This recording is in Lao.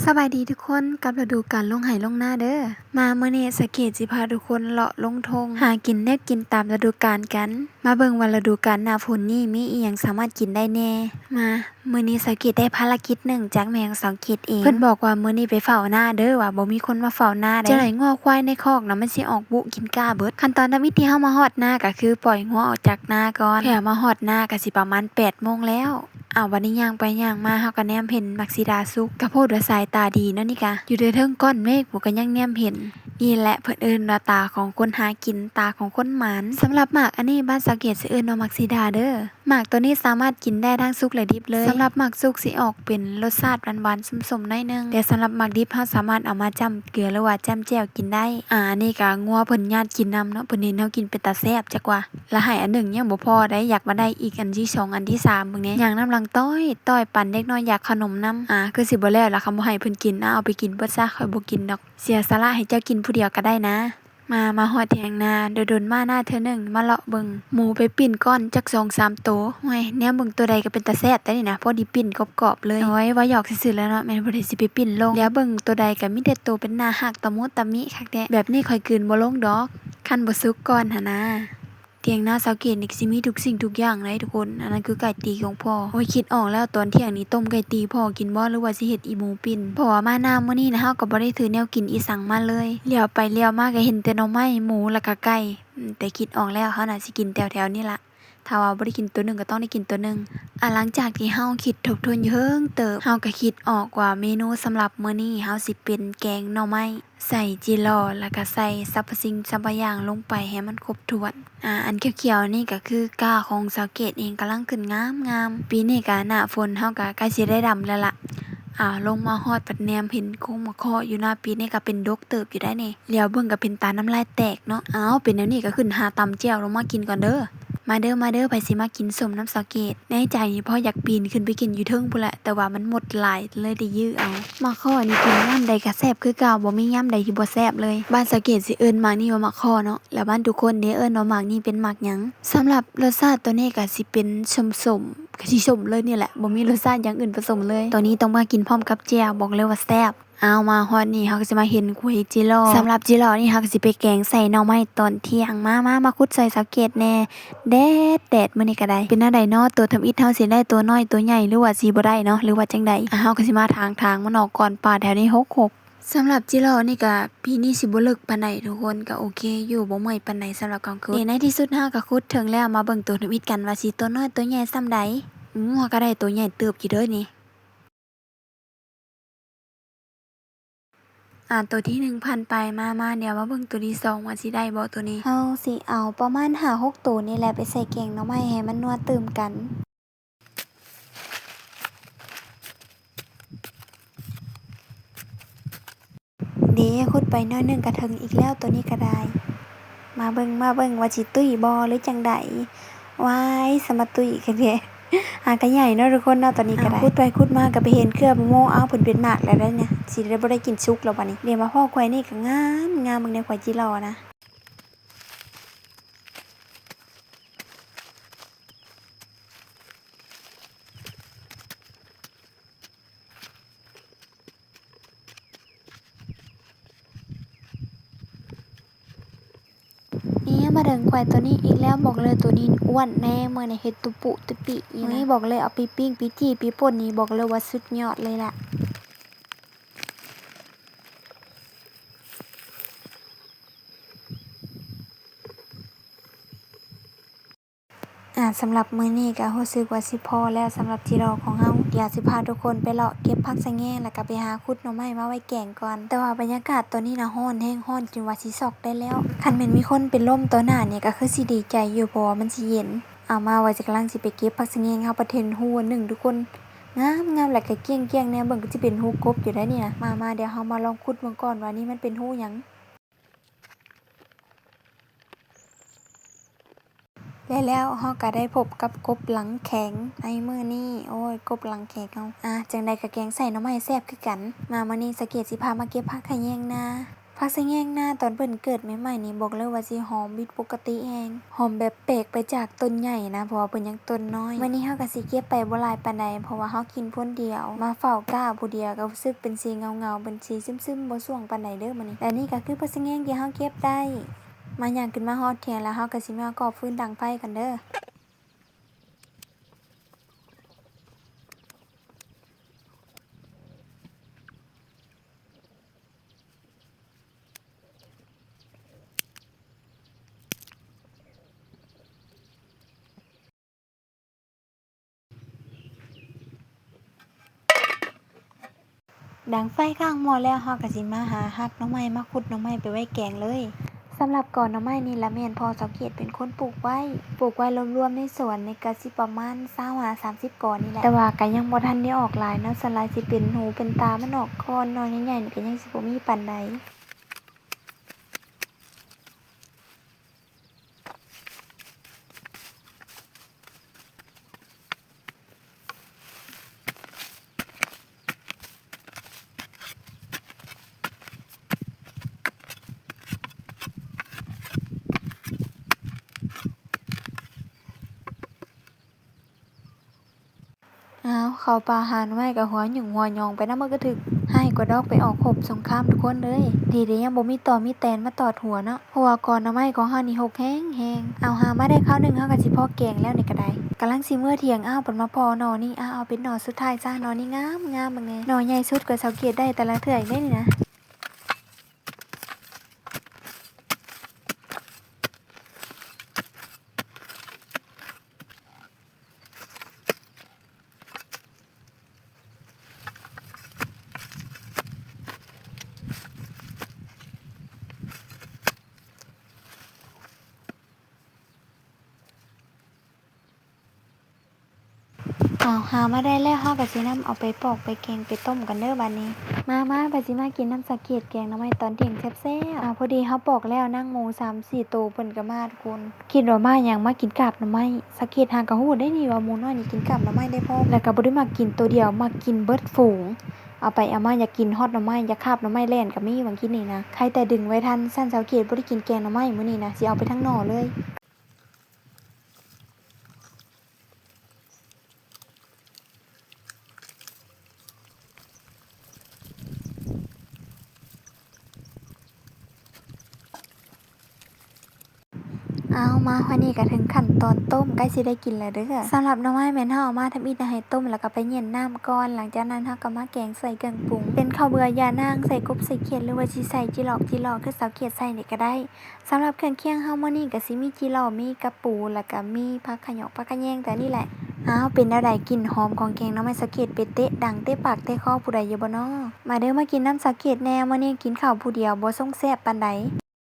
ສະບາຍດີທຸກຄົນ ກັບລະດູການລົງໄຮ່ລົງນາເດີ. ມາມື້ນີ້ສາວເກດຊິພາທຸກຄົນເລາະລົງທົ່ງ ຫາກິນແນວກິນຕາມລະດູການກັນ. ມາເບິ່ງວ່າລະດູການໜ້າຝົນນີ້ມີອີ່ຫຍັງສາມາດກິນໄດ້ແດ່. ມາ ມື້ນີ້ສາວເກດໄດ້ພາລະກິດໜຶ່ງຈາກແມ່ຂອງສາວເກດເອງ. ເພິ່ນບອກວ່າມື້ນີ້ໄປເຝົ້ານາເດີ ວ່າບໍ່ມີຄົນມາເຝົ້ານາໃດ. ຈັ່ງໃດງົວຄວາຍໃນຄອກນະ ມັນຊິອອກບຸກິນກ້າເບິດ. ຂັ້ນຕອນທຳອິດທີ່ເຮົາມາຮອດນາກະຄືປ່ອຍງົວອອກຈາກນາກ່ອນ. ເພື່ອມາຮອດນາກະຊິປະມານແປດໂມງແລ້ວ. ເອົາ ບັດນີ້ຍ່າງໄປຍ່າງມາ ເຮົາກະແນມເຫັນໝາກສີດາສຸກ. ກະໂພດວ່າສາຍຕາດີເນາະນີ້ກະ ຢູ່ແຕ່ເທິງກ້ອນເມກພຸ້ນກະຍັງແນມເຫັນ. ນີ້ແຫຼະເພິ່ນເອີ້ນວ່າຕາຂອງຄົນຫາກິນ ຕາຂອງຄົນໝານ. ສຳລັບໝາກອັນນີ້ ບ້ານສາວເກດຊິເອີ້ນວ່າໝາກສີດາເດີ. ໝາກໂຕນີ້ສາມາດກິນໄດ້ທັງສຸກ ແລະ ດິບເລີຍ. ສຳລັບໝາກສຸກຊິອອກເປັນລົດຊາດຫວານໆ ສົ້ມໆ ໜ້ອຍໜຶ່ງ, ແຕ່ສຳລັບໝາກດິບເຮົາສາມາດເອົາມາຈ້ຳເກືອ ຫຼືວ່າຈ້ຳແຈ່ວກິນໄດ້. ອາ ອັນນີ້ກະງົວເພິ່ນຍາດກິນນຳເນາະ, ເພິ່ນເຫັນເຮົາກິນເປັນຕາແຊບຈັກວ່າ ລະໃຫ້ອັນໜຶ່ງຍັງບໍ່ພໍໃດ, ຢາກມາໄດ້ອີກອັນທີສອງ ອັນທີສາມເບິ່ງແດ່. ຍ່າງນຳຫຼັງຕ້ອຍໆ ປານເດັກນ້ອຍຢາກຂະໜົມນຳ. ອາ ຄືຊິບໍ່ແລ້ວລະ ຄັນບໍ່ໃຫ້ເພິ່ນກິນ. ອາ ເອົາໄປກິນເບິດຊະ, ຂ້ອຍບໍ່ກິນດອກ, ເສຍສະຫຼະໃຫ້ເຈົ້າກິນຜູ້ດຽວກະໄດ້ນາ. ມາ ມາຮອດຖຽງນາ ໂດນໆ ມານາເທື່ອໜຶ່ງ ມາເລາະເບິ່ງໝູໄປປີ້ນກ້ອນຈັກສອງສາມໂຕ. ໂອ້ຍ ແນມເບິ່ງໂຕໃດກະເປັນຕາແຊບແຕ່ນີ້ນະ, ພໍດີປີ້ນກອບໆ ເລີຍ. ໂອ້ຍ ເວົ້າຫຍອກຊື່ໆ ແລ້ວເນາະ, ແມ່ນຜູ້ໃດຊິໄປປີ້ນລົງ. ແລ້ວເບິ່ງໂຕໃດກະມີແຕ່ໂຕເປັນໜ້າຮັກ ຕະມຸຕະມິຄັກແທ້. ແບບນີ້ຂ້ອຍກືນບໍ່ລົງດອກ ຄັນບໍ່ສຸກກ່ອນຫັ້ນນາ. ຖຽງນາສາວເກດນີ້ກະຊິມີທຸກສິ່ງທຸກຢ່າງເລີຍທຸກຄົນ. ອັນນັ້ນຄືໄກ່ຕີຂອງພໍ່. ໂອ້ຍ ຄິດອອກແລ້ວ, ຕອນທ່ຽງນີ້ຕົ້ມໄກ່ຕີພໍ່ກິນບໍ່ ຫຼືວ່າຊິເຮັດອີ່ໝູປີ້ນ? ເພາະວ່າມານາມື້ນີ້ນະ ເຮົາກະບໍ່ໄດ້ຖືແນວກິນອີ່ສັງມາເລີຍ. ຫຼຽວໄປຫຼຽວມາກະເຫັນແຕ່ໜໍ່ໄມ້, ໝູ ລະກະໄກ່. ອືມ ແຕ່ຄິດອອກແລ້ວ, ເຮົາໜ້າຊິກິນແຖວໆນີ້ລະ. ຖ້າວ່າບໍ່ໄດ້ກິນໂຕໜຶ່ງກະຕ້ອງໄດ້ກິນໂຕໜຶ່ງ. ອາ ຫຼັງຈາກທີ່ເຮົາຄິດທົບທວນຢູ່ເຫິງເຕີບ, ເຮົາກະຄິດອອກວ່າເມນູສຳລັບມື້ນີ້ເຮົາຊິເປັນແກງໜໍ່ໄມ້ ໃສ່ຈິຫຼໍ່ ແລ້ວກະໃສ່ສັບພະສິ່ງສັບພະຢ່າງລົງໄປໃຫ້ມັນຄົບຖ້ວນ. ອາ ອັນຂຽວໆນີ້ກະຄືກ້າຂອງສາວເກດເອງ ກຳລັງຂຶ້ນງາມໆ. ປີນີ້ກະໜ້າຝົນ ເຮົາກະໃກ້ຊິໄດ້ດຳແລ້ວລະ. ອາ ລົງມາຮອດພັດແນມເຫັນກົກໝາກເຄາະຢູ່ນາປີນີ້ກະເປັນດົກເຕີບຢູ່ໄດ໋ນີ້. ຫຼຽວເບິ່ງກະເປັນຕານ້ຳລາຍແຕກເນາະ. ເອົ້າ ເປັນແນວນີ້ກະຂຶ້ນຫາຕຳແຈ່ວລົງມາກິນກ່ອນເດີ. ມາເດີ ມາເດີ ໃຜຊິມາກິນສົ້ມນຳສາວເກດ? ໃນໃຈນີ້ພໍຢາກປີນຂຶ້ນໄປກິນຢູ່ເທິງພຸ້ນແຫຼະ, ແຕ່ວ່າມັນມົດຫຼາຍ ເລີຍໄດ້ຢື້ເອົາ. ໝາກເຄາະນີ້ກິນຍາມໃດກະແຊບຄືເກົ່າ, ບໍ່ມີຍາມໃດທີ່ບໍ່ແຊບເລີຍ. ບ້ານສາວເກດຊິເອີ້ນໝາກນີ້ວ່າໝາກເຄາະເນາະ, ແລ້ວບ້ານທຸກຄົນເດ ເອີ້ນວ່າໝາກນີ້ເປັນໝາກຫຍັງ? ສຳລັບລົດຊາດໂຕນີ້ກະຊິເປັນສົ້ມໆ, ກະຊິສົ້ມເລີຍນີ້ແຫຼະ, ບໍ່ມີລົດຊາດຢ່າງອື່ນປະສົມເລີຍ. ໂຕນີ້ຕ້ອງມາກິນພ້ອມກັບແຈ່ວ, ບອກເລີຍວ່າແຊບ. ອ້າວ ມາຮອດນີ້ເຮົາກະຊິມາເຫັນກວຍຈິຫຼໍ່. ສຳລັບຈິຫຼໍ່ນີ້ເຮົາກະຊິໄປແກງໃສ່ໜໍ່ໄມ້ຕອນທ່ຽງ. ມາ ມາ ມາຂຸດຊ່ອຍສາວເກດແດ່. ແດດ ແດດມື້ນີ້ກະໄດ້. ເປັນແນວໃດເນາະ? ໂຕທຳອິດເຮົາຊິໄດ້ໂຕນ້ອຍໂຕໃຫຍ່ ຫຼືວ່າຊິບໍ່ໄດ້ເນາະ ຫຼືວ່າຈັ່ງໃດ? ອາ ເຮົາກະຊິມາຖາງໆ ມັນອອກກ່ອນ. ປ່າແຖວນີ້ຮົກໆ. ສຳລັບຈິຫຼໍ່ນີ້ກະປີນີ້ຊິບໍ່ເລິກປານໃດທຸກຄົນ, ກະໂອເຄຢູ່ ບໍ່ເມື່ອຍປານໃດສຳລັບກາງຄືນ. ໃນທີ່ສຸດເຮົາກະຂຸດເຖິງແລ້ວ, ມາເບິ່ງໂຕທຳອິດກັນວ່າຊິໂຕນ້ອຍໂຕໃຫຍ່ສ່ຳໃດ. ອືມ ເຮົາກະໄດ້ໂຕໃຫຍ່ເຕີບຢູ່ເດີນີ້. ອາ ໂຕທີໜຶ່ງຜ່ານໄປ. ມາ ມາ ດຽວມາເບິ່ງໂຕທີສອງວ່າຊິໄດ້ບໍ່ໂຕນີ້. ເຮົາຊິເອົາປະມານຫ້າຫົກໂຕນີ້ແຫຼະ ໄປໃສ່ແກງໜໍ່ໄມ້ໃຫ້ມັນນົວຕື່ມກັນ. ເດ ຂຸດໄປໜ້ອຍໜຶ່ງກະເຖິງອີກແລ້ວ ໂຕນີ້ກະໄດ້. ມາເບິ່ງ ມາເບິ່ງວ່າຊິຕຸ້ຍບໍ່ ຫຼືຈັ່ງໃດ. ວ້າຍ ສະມາຕຸ້ຍຄັກແທ້. ຫາກະໃຫຍ່ເນາະທຸກຄົນເນາະ ໂຕນີ້ກະໄດ້. ຂຸດໄປຂຸດມາກະໄປເຫັນເກືອບໂມ. ອ້າວ ເພິ່ນເປັນໝາກແລ້ວເດ້ນະ, ຊິໄດ້ບໍ່ໄດ້ກິນສຸກແລ້ວບາດນີ້. ເດ ມາພໍ້ກວຍນີ້ກະງາມ ງາມ ເບິ່ງແດ່ ກວຍຈິຫຼໍ່ນະ. ນີ້ມາເຖິງກວາຍໂຕນີ້ອີກແລ້ວ, ບອກເລີຍໂຕນີ້ອ້ວນແນ່, ມື້ນີ້ເຮັດຕຸປຸຕຸປິຢູ່ນະ. ນີ້ບອກເລີຍເອົາໄປປີ້ງ ໄປຈີ່ ໄປປົ່ນນີ້ ບອກເລີຍວ່າສຸດຍອດເລີຍລະ. ອາ ສຳລັບມື້ນີ້ກະຮູ້ສຶກວ່າຊິພໍແລ້ວສຳລັບຈິຫຼໍ່ຂອງເຮົາ. ດຽວຊິພາທຸກຄົນໄປເລາະເກັບຜັກສະແງງ ແລ້ວກະໄປຫາຂຸດໜໍ່ໄມ້ມາໄວ້ແກງກ່ອນ. ແຕ່ວ່າບັນຍາກາດຕອນນີ້ນະ ຮ້ອນແຮງ, ຮ້ອນຈົນວ່າຊິຊອກໄດ້ແລ້ວ. ຄັນແມ່ນມີຄົນເປັນລົມຕໍ່ໜ້ານີ້ກະຄືຊິດີໃຈຢູ່ ເພາະວ່າມັນຊິເຢັນ. ເອົາ ມາວ່າຊິກຳລັງຊິໄປເກັບຜັກສະແງງ ເຮົາປະເທນຮູ້ໜຶ່ງທຸກຄົນ. ງາມໆ ແລ້ວກະກ້ຽງໆ ແນມເບິ່ງກະຊິເປັນຮູກົບຢູ່ໄດ໋ນີ້ນະ. ມາໆ ດຽວເຮົາມາລອງຂຸດເບິ່ງກ່ອນວ່ານີ້ມັນເປັນຮູຫຍັງ. ແລະແລ້ວເຮົາກະໄດ້ພົບກັບກົບຫຼັງແຂງໃນມື້ນີ້. ໂອ້ຍ ກົບຫຼັງແຂງເຮົາ. ອາ ຈັ່ງໃດກະແກງໃສ່ໜໍ່ໄມ້ແຊບຄືກັນ. ມາ ມື້ນີ້ສາວເກດຊິພາມາເກັບຜັກຂະແຍງນາ. ຜັກສະແງງນາຕອນເພິ່ນເກີດໃໝ່ໆນີ້ ບອກເລີຍວ່າຊິຫອມຜິດປົກກະຕິແຮງ, ຫອມແບບແປກໄປຈາກຕົ້ນໃຫຍ່ນະ ເພາະວ່າເພິ່ນຍັງຕົ້ນນ້ອຍ. ມື້ນີ້ເຮົາກໍຊິເກັບໄປບໍ່ຫຼາຍປານໃດ ເພາະວ່າເຮົາກິນຄົນດຽວ, ມາເຝົ້າກ້າຜູ້ດຽວກໍຮູ້ສຶກເປັນສີເງົາໆ ເປັນສີຊຶມໆ ບໍ່ຊ່ວງປານໃດເດີມື້ນີ້. ແລະນີ້ກໍຄືຜັກສະແງງທີ່ເຮົາເກັບໄດ້. ມາຍ່າງຂຶ້ນມາຮອດຖຽງແລ້ວ ເຮົາກໍຊິມາກໍ່ຟືນດັງໄຟກັນເດີ. ດັງໄຟຂ້າງໝໍ້ແລ້ວ ເຮົາກໍຊິມາຫາຮັກໜໍ່ໄມ້ ມາຂຸດໜໍ່ໄມ້ໄປໄວ້ແກງເລີຍ. ສຳລັບກໍໜໍ່ໄມ້ນີ້ລະແມ່ນພໍ່ສາວເກດເປັນຄົນປູກໄວ້, ປູກໄວ້ລວມໆໃນສວນນີ້ກໍຊິປະມານຊາວຫ້າສາມສິບກໍນີ້ແຫຼະ, ແຕ່ວ່າກໍຍັງບໍ່ທັນໄດ້ອອກຫຼາຍເນາະ, ສ່ວນຫຼາຍຊິເປັນຫູເປັນຕາມັນອອກກ່ອນ, ໜໍ່ໃຫຍ່ໆນີ້ກໍຍັງຊິບໍ່ມີປານໃດ. ອ້າວ ເຂົ້າປ່າຫາໜໍ່ໄມ້ກໍຫົວຫຍຸ້ງຫົວຫຍອງໄປນຳໝົດກະທຶກ, ຮ້າຍກວ່າດອກໄປອອກຮົບສົງຄາມທຸກຄົນເອີຍ. ດີເດຍັງບໍ່ມີຕໍມີແຕນມາຕອດຫົວເນາະ, ເພາະວ່າກໍໜໍ່ໄມ້ຂອງເຮົານີ້ຮົກແຮງໆ. ເອົາ ຫາມາໄດ້ຄາວໜຶ່ງ ເຮົາກໍຊິພໍແກງແລ້ວນີ້ກໍໄດ້. ກຳລັງຊິເມືອຖຽງ ອ້າວ ເພິ່ນມາພໍໜໍ່ນີ້, ອ້າວ ເອົາເປັນໜໍ່ສຸດທ້າຍຊະ, ໜໍ່ນີ້ງາມໆ ເບິ່ງແດ່. ໜໍ່ໃຫຍ່ສຸດກວ່າສາວເກດໄດ້ແຕ່ລະເທື່ອອີກເດ້ນີ້ນະ. ເອົາ ຫາມາໄດ້ແລ້ວ ເຮົາກໍຊິນຳເອົາໄປປອກ ໄປແກງ ໄປຕົ້ມກັນເດີບາດນີ້. ມາໆ ໄປ ຊິມາກິນນຳສາວເກດແກງໜໍ່ໄມ້ຕອນທ່ຽງແຊບໆ. ເອົາ ພໍດີເຮົາປອກແລ້ວ ນາງໝູສາມສີ່ໂຕເພິ່ນກໍມາທຸກຄົນ. ຄິດວ່າມາຫຍັງ ມາກິນກາບໜໍ່ໄມ້. ສາວເກດຫາກໍຮູ້ໄດ້ນີ້ວ່າໝູນ້ອຍນີ້ກິນກາບໜໍ່ໄມ້ໄດ້ພ້ອມ, ແລ້ວກໍບໍ່ໄດ້ມັກກິນໂຕດຽວ ມັກກິນເບິດຝູງ. ເອົາໄປເອົາມາຢາກກິນຮອດໜໍ່ໄມ້ ຢາກຄາບໜໍ່ໄມ້ແລ່ນກໍມີຫວ່າງກິນນີ້ນະ. ໃຄແຕ່ດຶງໄວ້ທັນ, ຊັ້ນສາວເກດບໍ່ໄດ້ກິນແກງໜໍ່ໄມ້ມື້ນີ້ນະ, ຊິເອົາໄປທັງໜໍ່ເລີຍ. ເອົາ ມາຮອດນີ້ກໍເຖິງຂັ້ນຕອນຕົ້ມ ໃກ້ຊິໄດ້ກິນແລ້ວເດີ. ສຳລັບໜໍ່ໄມ້ແມ່ນເຮົາເອົາມາທຳອິດໃຫ້ຕົ້ມ ແລ້ວກໍໄປເຢັນນ້ຳກ່ອນ, ຫຼັງຈາກນັ້ນເຮົາກໍມາແກງໃສ່ເຄື່ອງປຸງ ເປັນເຂົ້າເບືອຢານາງ ໃສ່ກົບໃສ່ຂຽດ ຫຼືວ່າຊິໃສ່ຈີ່ຫຼອກຈີ່ຫຼໍ່ ຄືສາວເກດໃສ່ນີ້ກໍໄດ້. ສຳລັບເຄື່ອງຄຽງເຮົາມື້ນີ້ກໍຊິມີຈີ່ຫຼໍ່ ມີກະປູ ແລ້ວກໍມີຜັກຂະຫຍອກ ຜັກຂະແຍງ ຕົວນີ້ແຫຼະ. ອ້າວ ເປັນແນວໃດ ກິ່ນຫອມຂອງແກງໜໍ່ໄມ້ສາວເກດ ໄປເຕະດັງເຕະປາກເຕະຄໍຜູ້ໃດຢູ່ບໍ່ນໍ? ມາເດີ ມາກິນນຳສາວເກດແດ່, ມື້ນີ້ກິນເຂົ້າຜູ້ດຽວບໍ່ຊົງແຊບປານໃດ.